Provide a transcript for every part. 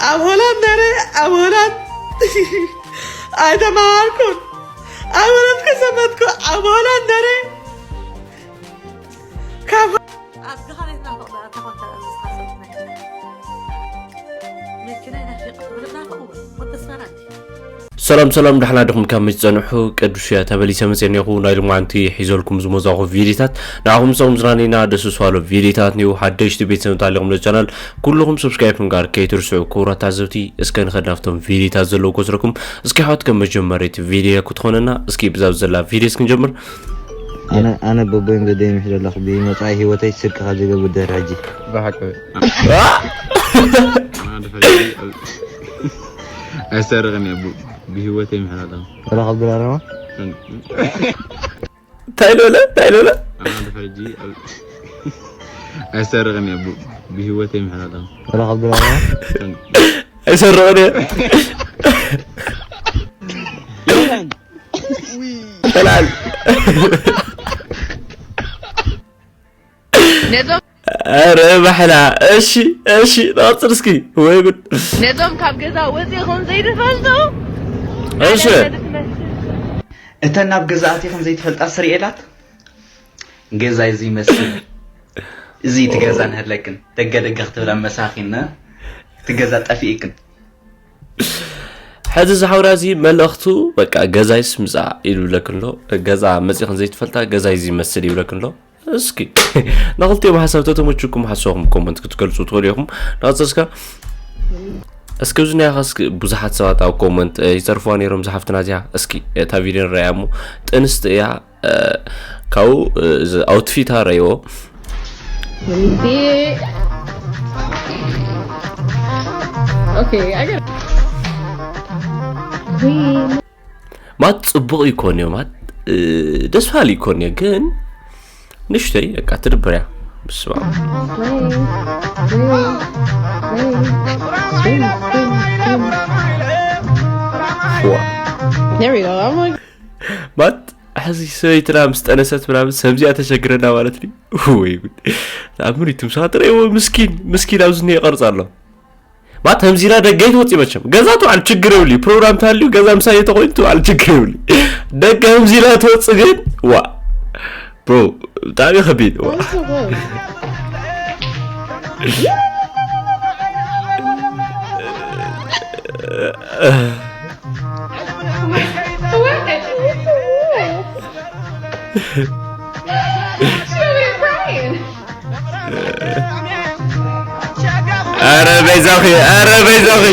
ኣብ ሆላንድ ነረ ኣብ ሆላንድ ኣይተማሃርኩን። ኣብ ሆላንድ ከሰመትኩ ኣብ ሆላንድ ነረ ካብ ኣብ ድኻሌትና ፈቕዳ ተኾንታ ዝኻሰት ናይ መኪና ይናፊቕ ርግና ፈቕወ ወተስፈራንዲ ሰላም ሰላም ዳሕና ድኹም ካብ ምትጸንሑ ቅዱስ እያ ተበሊሰ መጽኤ ኔኹ ናይ ልማንቲ ሒዘልኩም ዝመዛኹ ቪዲታት ንዓኹም ሰኹም ዝናኒና ደስ ስዋሎ ቪዲታት ኒው ሓደሽቲ ቤተሰብ ታሊኹም ቻናል ኩልኹም ሰብስክራይብ ምግባር ከይትርስዑ ክቡራት ታዘብቲ እስከ ንኸድ ናብቶም ቪዲታት ዘለዉ ክወስደኩም እስኪ ሓወት ከም መጀመሪት ቪዲዮ ክትኾነና እስኪ ብዛብ ዘላ ቪዲዮ እስክንጀምር ኣነ ኣነ በቦይን በደይን ምሕደለኹ ብመጻኢ ህይወተይ ስርቅኻ ዝገብር ደር ሕጂ ብሓቂ ኣይሰርቕን እየ ብህይወተይ ምሕላላ ረኸብ ድራረማ እንታይ ልበለ እንታይ ልበለ ሕጂ ኣይሰርቕን እየ ብህይወተይ ምሕላላ ረኸብ ድራረማ ኣይሰርቕን እየ ተላል ነዞም ኧረ ባሕላ እሺ እሺ ንቐፅል እስኪ ወይ ጉድ ነዞም ካብ ገዛ ወፂእኹም ዘይትፈልጡ እሺ እተን ናብ ገዛ ኣቲኽን ዘይትፈልጣ ስርኤላት ገዛ እዚ ይመስል እዚ እቲ ገዛ ንህለክን ደገ ደገ ክትብላ መሳኺን እቲ ገዛ ጠፊእክን ሕዚ ዝሓውራ እዚ መልእኽቱ በቃ ገዛይስ ምፃ ይብለክን ኣሎ ገዛ መፂኽን ዘይትፈልጣ ገዛይ እዚ ይመስል ይብለክን ኣሎ እስኪ ንክልቲኦም ሓሳብ ተተመችኩም ሓሳብኩም ኮመንት ክትገልፁ ትኽእሉ ኢኹም ንቐፅል እስከ እስኪ ኣብዚ ናይ ኸስ ብዙሓት ሰባት ኣብ ኮመንት ይፀርፍዋ ነይሮም ዝሓፍትና እዚኣ እስኪ እታ ቪድዮ ንረኣያ እሞ ጥንስቲ እያ ካብኡ ኣውትፊታ ረእይዎ Okay, I got. ማት ፅቡቕ ይኮን እዩ ማት ደስ ባል ይኮን እዩ ግን ንሽተይ በቃ ትድብር እያ ብስማ There we go. I'm like, ማት ሕዚ ሰበይትና ምስ ጠነሰት ምናምን ሰምዚኣ ተሸግረና ማለት እዩ ወይ ጉድ ኣብ ምሪቱ ምሳ ጥረይዎ ምስኪን ምስኪን ኣብዚ እኒኦ ይቐርፅ ኣሎ ማት ከምዚላ ደገ ይትወፂ መቸም ገዛ ትውዓል ችግር የብሉ ፕሮግራም ታልዩ ገዛ ምሳየ ተኮይኑ ትውዓል ችግር የብሉ ደገ ከምዚላ ትወፂ ግን ዋ ብሮ ብጣዕሚ ከቢድ ዋ She over there crying. ኧረ በይዛኺ ኧረ በይዛኺ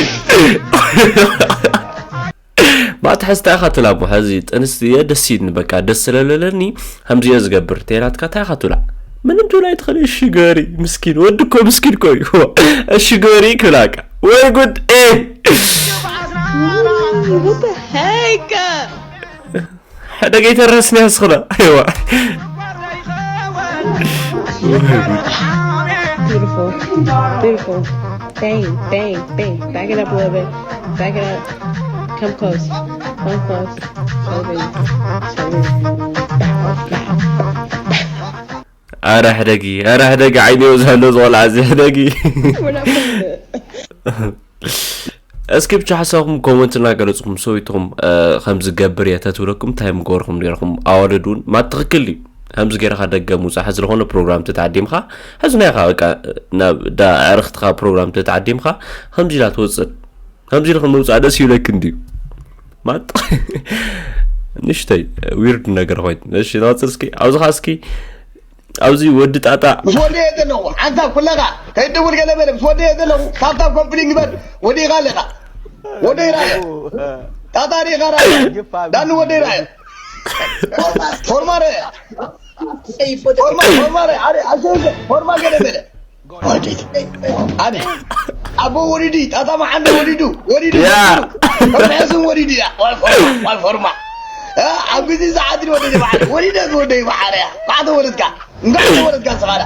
ማትሐዝታ ኢኻ ትላሞ ሐዚ ጥንስ እየ ደስ ይድኒ በቃ ደስ ስለለለኒ ከምዚ እየ ዝገብር ቴናትካ እንታይ ኢኻ ትብላ ምንም ትብላ ኣይትኽእል እሺ ገሪ ምስኪን ወዲ እኮ ምስኪን እኮ እዩ እሺ ገሪ ክብላካ ወይ ጉድ እ What the heck? ሕደገይ ተረስኒ ያስኽላ ኣይዋ Beautiful. Beautiful. Bang, bang, bang. Back it up a little bit. Back it up. Come close. Come close. Slowly. Slowly. Bow, bow. ኣረ ሕደጊ ኣረ ሕደጊ ዓይኒ ወዛሎ ዝቆልዓ እዚ ሕደጊ We're not playing it. እስኪ ብቻ ሓሳብኩም ኮመንት እናገለፅኩም ሰዊትኹም ከም ዝገብር እየ ተትብለኩም እንታይ ምገበርኩም ነርኩም ኣዋልድ እውን ማት ትኽክል እዩ ከምዚ ገይርካ ደገ ምውፃእ ሕዚ ዝኾነ ፕሮግራም ተተዓዲምካ ሕዚ ናይካ በቃ ናብ ዳ ዕርክትካ ፕሮግራም ተተዓዲምካ ከምዚ ኢላ ትወፅእ ከምዚ ኢልኩም ምውፃእ ደስ ይብለክ እንድዩ ማጥ ንሽተይ ዊርድ ነገር ኮይኑ እሺ ናፅር እስኪ ኣብዚ ካ እስኪ ኣብዚ ወዲ ጣጣ ምስ ወደየ ዘለኹ ሓንሳብ ኩለኻ ከይትደውል ገለ በለ ምስ ወደየ ዘለኹ ታብታብ ኮምፕሊን ግበር ወዲኻ ኣለኻ ወደይ ራእዮ ጣጣ ሪኻ ራእዮ ዳኒ ወደይ ራእዮ ፎርማ ራእዮ ፎርማ ፎርማ ራእዮ ኣሸ ፎርማ ገለ በለ ኣነ ኣቦ ወሪዲ ጣጣ መዓንደ ወሪዱ ወሪዱ ያ። ተምሕስን ወሪዱ ያ ዋል ፎርማ ዋል ፎርማ ኣብ ግዜ ሰዓት ወደ ባዕለ ወሪደ ወደ ባዕለ ያ ባዕተ ወረድካ እንኳዕ ወረድካ ስኻዳ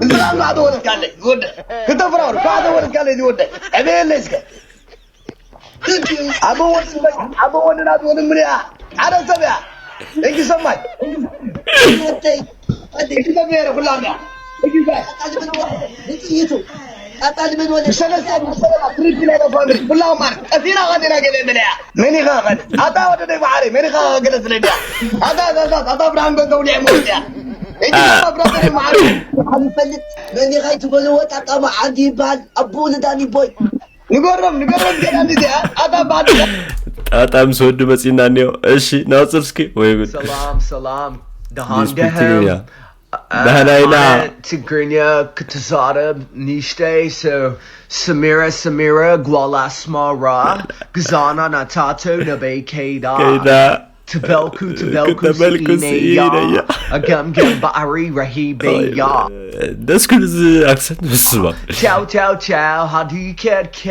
እንኳዕ ወረድካ ኣለይ ወደ ክተፍራሩ ባዕተ ወረድካ ኣለይ ወደ ዕበየለይ እስከ ኣቦ ወዲ ኣቦ ወዲ ናት ወዲ ምንያ ሓደ ሰብ ያ እንጂ ሰማይ እንጂ ሰብ ነይረ ኩላና እንጂ ሰብ ኣታ ልመን ወለ ብሰለስተ ብሰለስተ ትሪፕል ኣይ ፋሚሊ ኩላም ማለት ቀሲና ቀሲና ገለ ብለያ። መን ኢኻ ኸን ኣታ ወደ ደይ ባሕሪ መን ኢኻ ገለ ስለያ። ኣታ ኣታ ኣታ ኣታ ብርሃን ገንዘው ሊዕ ሞያ። እቲ ኣታ ብራዘር ማዓሪ ሓንፈልጥ መን ኢኻ ይትበልዎ ጣጣ ማዓዲ ይባል ኣቡ ንዳኒ ቦይ። ንገሮም ንገሮም ገዳኒ ዚኣ ኣታ ባዲ። ጣጣ ምስ ወዲ መጺና እኒኦ። እሺ ናውፅር እስኪ ወይ ጉድ። ሰላም ሰላም ደሃን ዲስፒክ ትግርኛ ደህም ደህና ኢና። ኣነ ትግርኛ ክትዛረብ ንሽተይ ሰው ስሚረ ስሚረ ጓል ኣስመራ ግዛና ናታተው ነበይ ከይዳ ከይዳ ትበልኩ ትበልኩ ተበልኩ ስኢነያ ስኢነያ። ኣገምገም ባዕሪ ረሂበያ ደስ ክብል እዚ ኣክሰንት ምስማ Ciao ciao ciao, how do you get K?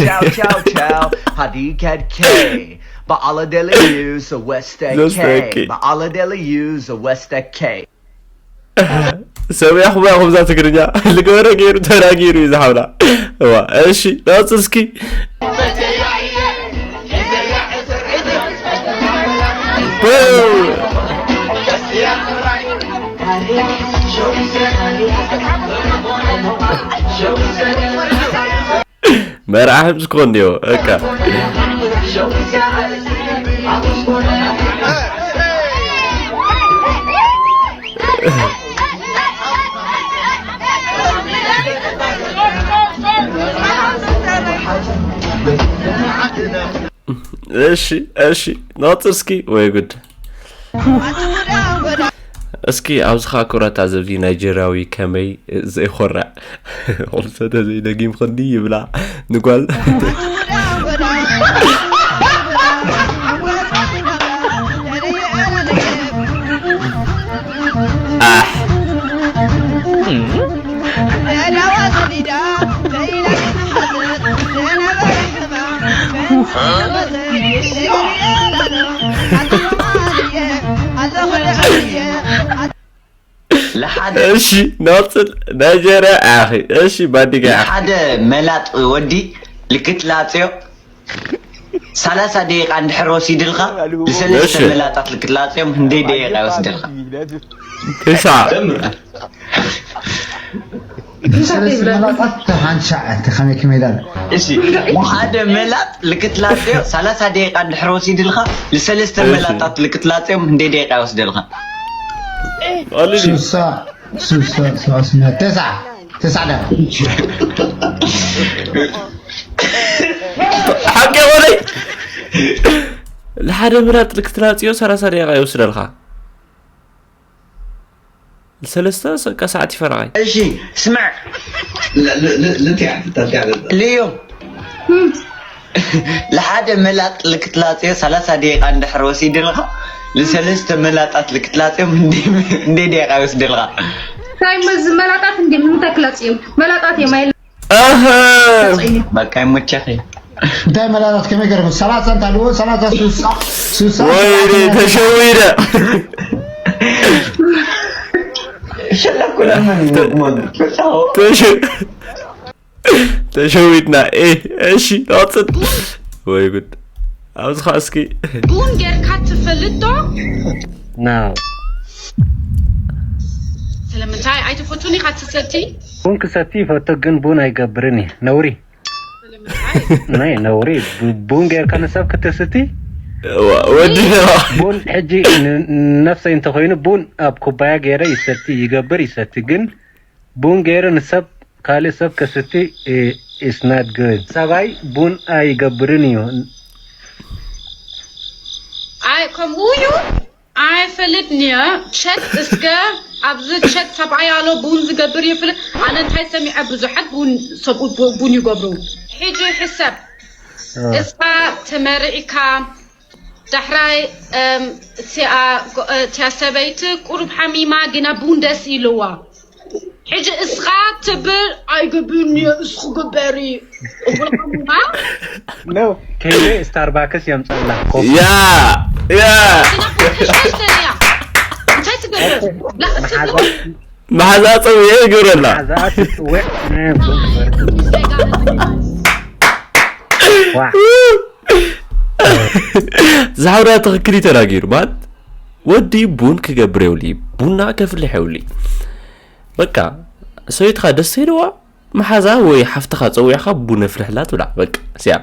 Ciao ciao ciao, how do you get K? But all of the use a West Just K. K. But all of the use a West K. ሰብያ ኩባ ኩምዛ ትግርኛ ልገበረ ገይሩ ተናጊሩ እዩ ዝሓውላ። እዋ እሺ ናውፅር እስኪ። መርዓ ህምዝ ክኾን እኒኦ እካ። እሺ እሺ ናውፅር እስኪ ወይ ጉድ። እስኪ ኣብዚ ኸዓ ክብረት ኣዘብዚ ናይጀርያዊ ከመይ ዘይኮርዕ። ቁልሰተ ዘይደጊም ክንዲ ይብላ ንጓል። ኣሕ። ለሓደ እሺ ናውፅል ናይጀርያ ኣኺ እሺ ባዲጋ ኣኺ ሓደ መላጥ ወዲ ልክትላፅዮ ሰላሳ ደቂቃ እንድሕር ወሲድልካ ንሰለስተ እሺ። መላጣት ልክትላፅዮም ህንደይ ደቂቃ ይወስድልካ ትስዓ ሰለስተ መላጣት ሓንቲ ሸዓተ ከመይ ከመይ ዳል እሺ ሓደ መላጥ ልክትላፅዮ ሰላሳ ደቂቃ እንድሕር ወሲድልካ ንሰለስተ እሺ። መላጣት ልክትላፅዮም ህንደይ ደቂቃ ይወስድልካ ኦልዲ ሱሳ ሱሳ ሱሳ ተስዓ ተስዓ ዳ ሓቂ ኾነይ ንሓደ ምራጥ ልክትላፅዮ ሰላሳ ደቂቃ ይወስደልካ ሰለስተ ሰቃ ሰዓት ይፈረቃይ እሺ ስምዕ ልዮም ለሓደ መላጥ ልክትላፅዮ ሰላሳ ደቂቃ እንድሕር ወሲድልካ ንሰለስተ መላጣት ልክትላፅዮም እንደ ደቂቃ ይወስድልካ እንታይ መዝ መላጣት እንዲ ምንታይ ክላፅዮም መላጣት እዮም ኣይለ ኣሀ በቃ ይመቸኺ እንታይ መላጣት ከመይ ገርም ሰላሳ እንታልዎ ሰላሳ ሱሳ ሱሳ ወይኔ ተሸዊደ ሸለኩ ለምን ተሸ- ተሸዊድና ኤ እሺ ናውፅል ወይ ጉድ ኣብዚ ኸዓ እስኪ ቡን ጌርካ ትፈልጥ ዶ? ናው ስለምንታይ ኣይትፈቱን ኢኻ ትሰቲ? ቡን ክሰቲ ይፈቱ ግን ቡን ኣይገብርን እየ ነውሪ ስለምንታይ? ናይ ነውሪ ቡ- ቡን ጌርካ ንሰብ ክትስቲ ዋ- ወዲ ነዋ ቡን ሕጂ ን- ነፍሰይ እንተኮይኑ ቡን ኣብ ኩባያ ገይረ ይሰቲ ይገብር ይሰቲ ግን ቡን ገይረ ንሰብ ካልእ ሰብ ከስቲ is not good ሰባይ ቡን ኣይገብርን እዩ ኣይ ከምኡ እዩ ኣይፈልጥን እየ ቸክ እስከ ኣብዚ ቸክ ሰብኣይ ኣሎ ቡን ዝገብር ይፍልጥ ኣነ እንታይ ሰሚዐ ብዙሓት ቡን ሰብኡት ቡ- ቡን ይገብሩ ሕጂ ሕሰብ እስኻ ተመሪዕካ ዳሕራይ እም፣ እቲኣ ጎ- እቲኣ ሰበይቲ ቁሩብ ሓሚማ ግና ቡን ደስ ኢልዋ ሕጂ እስኻ ትብል ኣይገብርን እየ እስኹ ግበሪ እብልካ ከይደ ስታርባክስ የምፀላ ኮፊ ያ ያ ግና ቡን ተሽተሽተን እያ እንታይ ትገብር ላ- ትብል መሓዛ ፀውየ ይገብረላ ሓዛኣ ትፅውዕ ቡን ትበርድ ዋ ዝሓውራ ትኽክል እዩ ተናጊሩ ማለት ወዲ ቡን ክገብር የውሊ ቡና ከፍልሕ የውሊ በቃ ሰበይትኻ ደስ ኢልዋ መሓዛ ወይ ሓፍትኻ ጸዊዕኻ ቡን ኣፍልሕላ ትብላ። በቃ፣ ሲያ።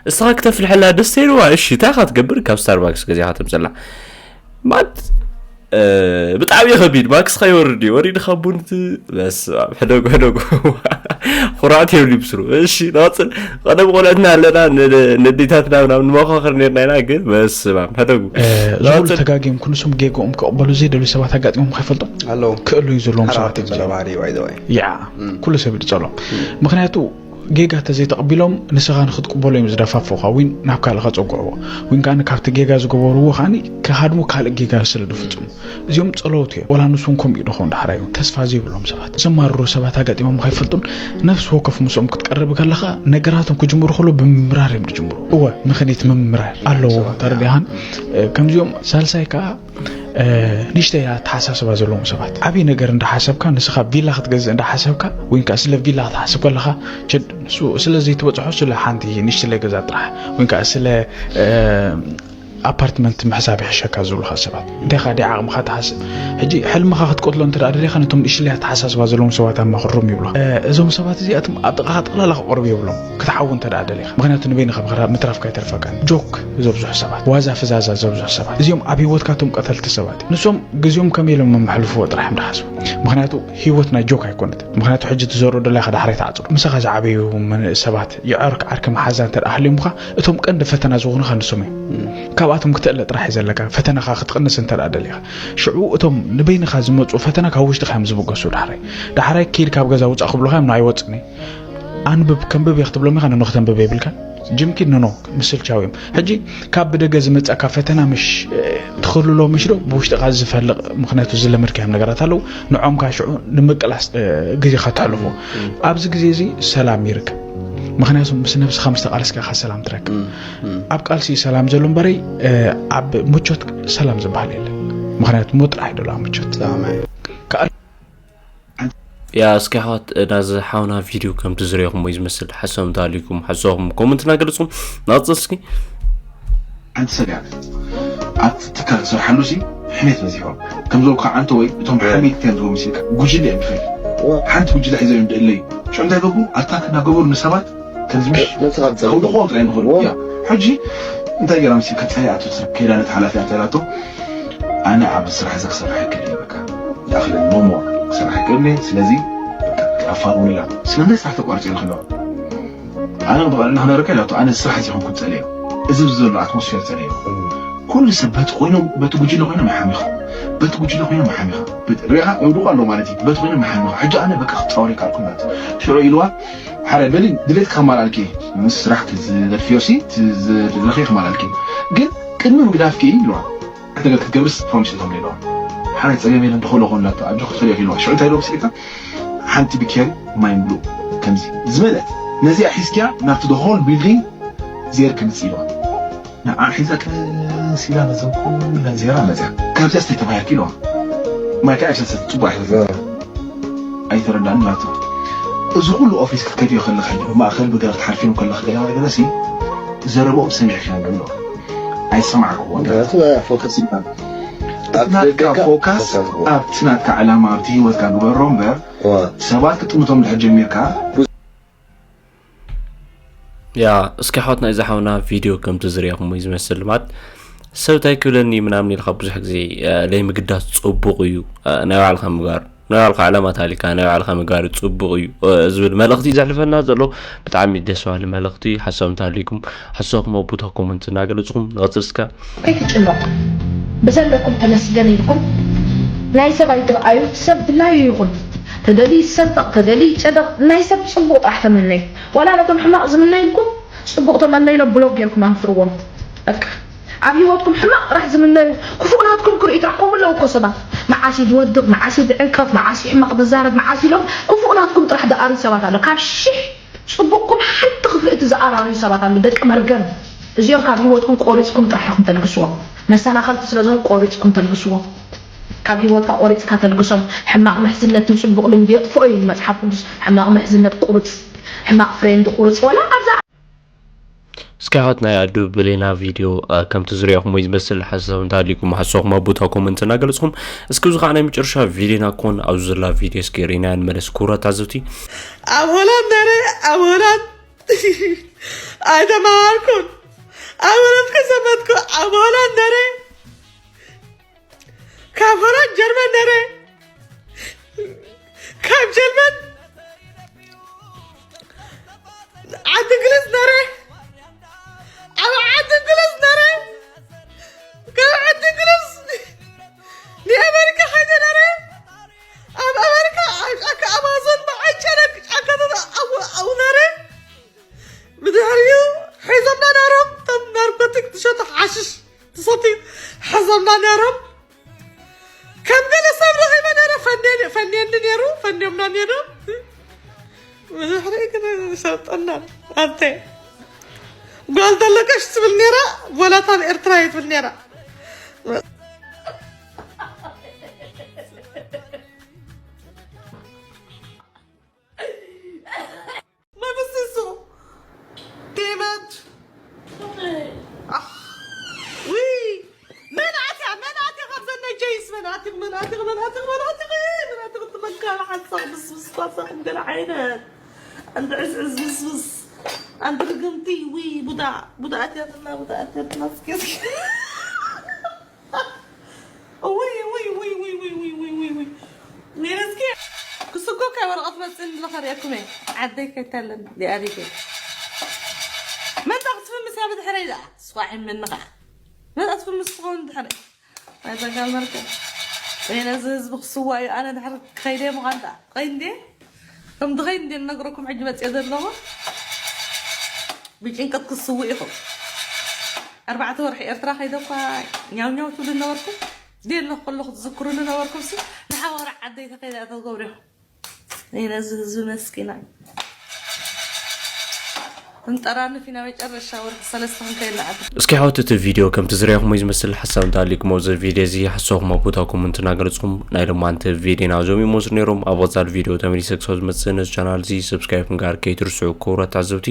እስኻ ክተፍልሐላ ደስ ኢልዋ፣ እሺ፣ እንታይ ኢኻ ትገብር? ካብ ስታርባክስ ገዚኻ ተምጽላ። ማት፣ እ፣ ብጣዕሚ ከቢድ፣ ማክስኻ ይወርድ እዩ። ወሪድኻ ቡን ት-፣ በስመ ኣብ፣ ሕደጉ፣ ሕደጉ። ኩርዓት የብሉ ይብስሩ። እሺ፣ ንቐጽል። ቀደም ቆልዕትና ኣለና፣ ን-፣ ነዴታትና ምናምን ንመኻኽር ነርና ኢና፣ ግን በስመ ኣብ፣ ሕደጉ። እ፣ ዝኹሉ ንቐጽል። ተጋግዮም ክንሶም ጌግኦም ክቕበሉ ዘይደልዩ ሰባት ኣጋጢሞም ከይፈልጡ ኣለዉ። ክእሉ እዩ ዘለዎም ተራ ሰባት እዮም ተበለ ዘለዉ። ባህሪ እዩ፣ by the way። ያ፣ እም። ኩሉ ሰብ ይድጸሎም። እም። ምኽንያቱ ጌጋ ተዘይተቐቢሎም ንስኻ ንኽትቅበሎ እዮም ዝደፋፍቑኻ፣ ወይ ናብ ካልእ ከጸግዕዎ፣ ወይ ከኣ ካብቲ ጌጋ ዝገበርዎ ከኣ ክሃድሙ ካልእ ጌጋ ስለ ዝፍጽሙ። እዚኦም ጸለውቲ እዮም። ወላ ንሱ እውን ከምኡ እዩ ድኸውን ዳሕራይ እውን። ተስፋ ዘይብሎም ሰባት፣ ዘማርሩ ሰባት ኣጋጢሞም ከይፈልጡን ነፍሲ ወከፍ ምስኦም ክትቀርብ ከለኻ ነገራቶም ክጅምሩ ከሎ ብምምራር እዮም ዝጅምሩ። እወ፣ ምኽኒት ምምራር ኣለዎ። ሰባት ተረዲኻን? ከምዚኦም ሳልሳይ ከኣ እ፣ ንእሽተይ ኣተሓሳስባ ዘለዎም ሰባት። ዓብዪ ነገር እንዳሓሰብካ፣ ንስኻ ቪላ ክትገዝእ እንዳሓሰብካ፣ ወይ ከኣ ስለ ቪላ ክትሓስብ ከለኻ፣ ቸድ፣ ንሱ ስለ ዘይትበጽሖ፣ ስለ ሓንቲ ንእሽተለይ ገዛ ጥራሕ፣ ወይ ከኣ ስለ፣ እ፣ ኣፓርትመንት ምሕሳብ ይሕሸካ ዝብሉኻ ሰባት። እንታይ ኻ ደይ ዓቕምኻ ትሓስብ? ሕጂ ሕልምኻ ክትቀትሎ እንተ ደኣ ደሊኻ፣ ነቶም ንእሽተለይ ኣተሓሳስባ ዘለዎም ሰባት ኣማኽሮም ይብሉኻ። እ፣ እዞም ሰባት እዚኣቶም ኣብ ጥቓኻ ጠቕላላ ክቐርቡ የብሎም፣ ክትዓዊ እንተ ደኣ ደሊኻ። ምኽንያቱ ንበይንኻ ምኽራ-፣ ምትራፍካ ኣይተርፈካን። ጆክ ዘብዝሑ ሰባት፣ ዋዛ ፍዛዛ ዘብዝሑ ሰባት፣ እዚኦም ኣብ ህይወትካ እቶም ቀተልቲ ሰባት እዮም። ንሶም ግዜኦም ከመይ ኢሎም መመሕልፍዎ ጥራሕ እዮም ዝሓስቡ። ምኽንያቱ ህይወት ናይ ጆክ ኣይኮነት። ምኽንያቱ ሕጂ ትዘርኦ ደላ ኢኻ ዳሕራይ ትዓጽዶ። ምሳኻ ዝዓበዩ መን-፣ ሰባት፣ የዕርክ ዓርኪ መሓዛ እንተ ደኣ ሃልዮምኻ፣ እቶም ቀንዲ ፈተና ዝኾኑኻ ንሶም እዮም። እም። ካብኣቶም ክትእለ ጥራሕ እዩ ዘለካ፣ ፈተናኻ ክትቕንስ እንተ ደኣ ደሊኻ። ሽዑ እቶም ንበይንኻ ዝመጹ ፈተና ካብ ውሽጥኻ እዮም ዝብገሱ ዳሕራይ። ዳሕራይ ኪድ ካብ ገዛ ውጻእ ክብሉኻ እዮም፣ ንኣይ ወጽእኒ። ኣንብብ፣ ከንብብ እየ ክትብሎም ኢኻ፣ ንኖ ክተንብብ የብልካን። ጅምኪ ንኖ ምስልቻው እዮም። ሕጂ ካብ ብደገ ዝመጸካ ፈተና ምሽ፣ እ፣ ትኽልሎ ምሽ ዶ ብውሽጥኻ ዝፈልቕ፣ ምኽንያቱ ዝለመድካዮም ነገራት ኣለዉ። ንዖም ከኣ ሽዑ ንምቅላስ፣ እ፣ ግዜኻ ተሕልፎ። እም። ኣብዚ ግዜ እዚ ሰላም ይርከብ። ምኽንያቱ ምስ ነብስኻ ምስ ተቃለስካ ኢኻ ሰላም ትረክብ። እም፣ እም። ኣብ ቃልሲ ሰላም ዘሎ እምበረይ፣ እ፣ ኣብ ምቾት ሰላም ዝበሃል የለን። ምኽንያቱ ሞት ጥራሕ እዩ ዘሎ ኣብ ምቾት። ሰላም እዩ። ከኣ ያ፣ እስኪ ኣሕዋት፣ ናዚ ሓውና ቪድዮ ከምቲ ዝረኹሞ እዩ ዝመስል። ሓሳብኩም ተሃልዩኩም፣ ሓሳብኩም ኮመንት እናገለጽኩም ንቐጽል እስኪ። ሓንቲ ሰብ እያ ኣብቲ ትካል ትሰርሓሉ ሲ ሕሜት በዚሕዋ። ከም ዝበልኩ ዓንተ ወይ እቶም እወ። ሓሜት እዮም ዝብሉ ሲልካ ጉጅለ እዮም ይኸይድ። እወ። ሓንቲ ጉጅለ ሒዞም እዮም ደለዩ። ሽዑ እንታይ ገብሩ? ኣታክ እናገበሩ ንሰባት ከምዚ ምሽ ነብስኻ ትጸልእ። ከውድቕዎም ጥራይ ንኽእሉ። እወ። ያ። ሕጂ እንታይ ገይራ መሲልካ? ጸሊኣቶ ትሰርሕ ከይዳ ነቲ ሓላፊ እንታይ ኢላቶ? ኣነ ኣብ ስራሕ እዚ ክሰርሕ ኣይክእልን እየ፣ በቃ። ይኣኽለኒ፣ no more ክሰርሕ ኣይክእልን እየ። ስለዚ በቃ ተፋርሙኒ ኢላቶ። ስለምንታይ ስራሕ ተቋርጽ ኢሉ ከለዋ? ኣነ ብቐዕና ክነግረካ ኢላቶ፣ ኣነ ስራሕ ዘይኮንኩ ዝጸልኦ። እዚ ኣብዚ ዘሎ ኣትሞስፌር ጸልኦ። እም። ኩሉ ሰብ በቲ ኮይኖም፣ በቲ ጉጅለ ኮይኖም ይሓሚኻ። በቲ ጉጅለ ኮይኖም ይሓሚኻ። በት-፣ ሪኢኻ የውድቑ ኣለዉ ማለት እዩ። በቲ ኮይኖም ይሓሚኻ። ሕጂ ኣነ በቃ ክጻወር ኣይከኣልኩን ማለት እዩ። ሽዑ ኢልዋ፣ ሓራይ በሊ ድሌት ከማላልኪ፣ ምስ ስራሕ ትዝደልፍዮ ሲ፣ ትዝደልፍዮ ከማላልኪ። ግን ቅድሚ ምግዳፍኪ ኢልዋ። ሓንቲ ነገር ክትገብርስ ፕሮሚስ እቶም ኢልዋ። ሓራይ ጸገም የለን፣ ተኸእሎ ኮንላቶ፣ ኣጆ ክትፈልዮ ኢልዋ። ሽዑ እንታይ ኢልዋ መሲልካ? ሓንቲ ቢኬሪ ማይ ምሉእ ከምዚ ዝመልአት። ነዚኣ ሒዝኪያ ናብቲ the whole building ዜር ክምጽእ ኢልዋ። ንዓ ሒዛ ቀስ ኢላ ነዘን ኩለን ዜራ መጽያ። ካብዚኣ ስታይ ተባሂልኪ ኢልዋ። ማይ ከኣ ኣይሰተት፣ ጽቡቕ ኣይሰተት። እወ። ኣይተረዳእን ናቱ። እዚ ኩሉ ኦፊስ ክትከድዮ ከለኺ፣ ማእከል ብገለ ክትሓልፊ ከለኺ፣ ገለ ገለ ሲ ዘረብኦም ሰሚዕኪ ኢልዋ። ኣይሰማዕክዎን። ምኽንያቱ ፎከስ ይባል። ኣብ ናትካ ደገካ ፎካስ ፎከስ ኣለዎ። ኣብቲ ናትካ ዕላማ፣ ኣብቲ ህይወትካ ግበሮ እምበር፣ እወ። ሰባት ክጥምቶም ድሕር ጀሚርካ፣ ያ፣ እስኪ ኣሕዋትና፣ እዚ ሓውና ቪድዮ ከምቲ ዝረኹሞ እዩ ዝመስል። ማለት ሰብ እንታይ ክብለኒ ምናምን ኢልካ ብዙሕ ግዜ፣ እ፣ ለይምግዳስ ጽቡቕ እዩ። እ፣ ናይ ባዕልኻ ምግባር፣ ናይ ባዕልኻ ዕላማ ተሃልዩካ ናይ ባዕልኻ ምግባር ጽቡቕ እዩ፣ እ፣ ዝብል መልእኽቲ እዩ ዘሕልፈልና ዘሎ። ብጣዕሚ ደስ በሃሊ መልእኽቲ እዩ። ሓሳብ እንተሃልዩኩም፣ ሓሳብኩም ኣብ ቦታ ኮመንት እናገለጽኩም ንቐጽል እስከ። ከይትጭነቑ፣ ብዘለኩም ተመስገን ኢልኩም፣ ናይ ሰብ ኣይትርኣዩ፣ ሰብ ድላዩ ይኹን። ተደልዩ ይሰንጠቕ፣ ተደልዩ ይጨነቕ፣ ናይ ሰብ ጽቡቕ ጥራሕ ተመነዩ። ዋላ ነቶም ሕማቕ ዝምነዩልኩም ጽቡቕ ተመነይሎም ብሎክ ጌርኩም ኣንፍርዎም። በቃ ኣብ ህይወትኩም ሕማቕ ጥራሕ ዝምነዩ ክፉእ ናትኩም ክርእዩ ጥራሕ ከምኡ ኣለዉ እኮ ሰባት። መዓስ እዩ ዝወድቕ፣ መዓስ እዩ ዝዕንቀፍ፣ መዓስ እዩ ሕማቕ ዝዛረብ፣ መዓስ ኢሎም ክፉእ ናትኩም ጥራሕ ዝኣርዩ ሰባት ኣለዉ። ካብ ሽሕ ጽቡቕኩም ሓንቲ ክፍእቲ ዝኣራርዩ ሰባት ኣለዉ። ደቂ መርገም እዚኦም ካብ ህይወትኩም ቆሪጽኩም ጥራሕ ኢኹም ተልግስዎም። መሰናኸልቲ ስለ ዝኾኑ ቆሪጽኩም ተልግስዎም። ካብ ህይወትካ ቆሪጽካ ተልግሶም። ሕማቕ ምሕዝነት ንጽቡቕ ልምዲ የጥፍኦ እዩ መጽሓፍ ቅዱስ። ሕማቕ ምሕዝነት ቁርጽ፣ ሕማቕ ፍሬንድ ቁርጽ። ወላ ኣብዛ እስኪ እስኪ ኣሕዋት ናይ ኣዱ ብሌና ቪድዮ፣ እ፣ ከምቲ ዝሪኣኹሞ እዩ ዝመስል። ሓሳብ እንተሃልዩኩም ሓሳብኩም ኣብ ቦታ ኮመንት እናገለጽኩም፣ እስኪ እዚ ከዓ ናይ መጨረሻ ቪድዮና ክኾን ኣብዚ ዘላ ቪድዮ እስኪ ርኢና ንመለስ። ክቡራት ተዓዘብቲ፣ ኣብ ሆላንድ ነረ፣ ኣብ ሆላንድ ኣይተማሃርኩን። ኣብ ሆላንድ ከሰመትኩ፣ ኣብ ሆላንድ ነረ፣ ካብ ሆላንድ ጀርመን ነረ፣ ካብ ጀርመን ዓዲ እንግሊዝ ነረ፣ ኣብ ዓዲ እንግሊዝ ነረ፣ ካብ ዓዲ እንግሊዝ ንኣመሪካ ከይደ ነረ፣ ኣብ ኣመሪካ ኣብ ጫካ ኣማዞን ብዓጨነ ጫካታት ኣብኡ ነረ። ብድሕሪኡ ሒዞምና ነሮም፣ እቶም ናርኮቲክ ትሸጡ ሓሽሽ ትሰትዩ ሒዞምና ነሮም። ከም ገለ ሰብ ረኺበ ነረ፣ ፈንየ-፣ ፈንየኒ ነሩ፣ ፈንዮምና ነሮም። ብድሕሪኡ ግን ሸጠና። ኣንተ ጓል ዘለቀሽ ትብል ነራ፣ ወላ ታብ ኤርትራ እየ ትብል ነራ። መብስሱ ቴመት። ኣህ፣ ውይ፣ መን ኣትያ፣ መን ኣትያ ካብ ዘነ ጀይስ፣ መን ኣትያ፣ መን ኣትያ፣ መን ኣትያ፣ መን ኣትያ፣ መን ኣትያ፣ ትመካሪ ሓሳብ ብስብስ ኳሳኹም ገለ ዓይነት። ኣንቲ ዕዝዕዝ ብስብስ፣ ኣንቲ ርግምቲ፣ ውይ፣ ቡዳ፣ ቡዳ ኣትያትና፣ ቡዳ ኣትያትና፣ እስኪ፣ እስኪ። ውይ፣ ውይ፣ ውይ። ሜለስኪ፣ ክስጎ ካይ ወረቐት መጽእኒ ዝኸርእየኩም እየ። ዓደይ ከይተለን ዲኣሪገ። መጣ ክትፍምስ እያ ብድሕረይ ደኣ። ስዋዒ ምንኻ። መጣ ክትፍምስ ትኸውን ድሕረይ። ኣይዛ ጋል መርከብ። ወይነ እዚ ህዝቢ ክስዋ እዩ። ኣነ ድሕሪ ክኸይደ ምዃን ደኣ። ትኸይድ እንዴ? ከም ድኸይድ እንዴ ንነግረኩም ሕጂ መጽእ ዘለኹ? ብጭንቀት ክስውእ ኢኹም። ኣርባዕተ ወርሒ ኤርትራ ከይደ እኳ ኛው ኛው ትብሉ ነበርኩም። ደይ ኣለኹ ከለኹ ትዝክሩኒ ነበርኩም ሲ። ንሓዋረ ዓደይ ተኸይደ ተገብሩ ኢኹም። እኔ ነዚ ህዝቢ መስኪና። እንጠራንፍ ኢና መጨረሻ ወርሒ ሰለስተ ክንከይድ ንዓዲ። እስኪ ኣሕዋት እቲ ቪድዮ ከምቲ ዝሪኣኹሞ እዩ ዝመስል። ሓሳብ እንተሃልዩኩም ኣብዚ ቪድዮ እዚ ሓሳብኩም ኣብ ቦታ ኮመንት እናገለጽኩም ናይ ሎማዓንቲ ቪድዮና እዞም ይመስሉ ነይሮም። ኣብ ቀጻሊ ቪድዮ ተመሊሰ ክሳብ ዝመጽእ ነዚ ቻናል እዚ ሰብስክራይብ ምግባር ከይትርስዑ ክቡራት ተዓዘብቲ።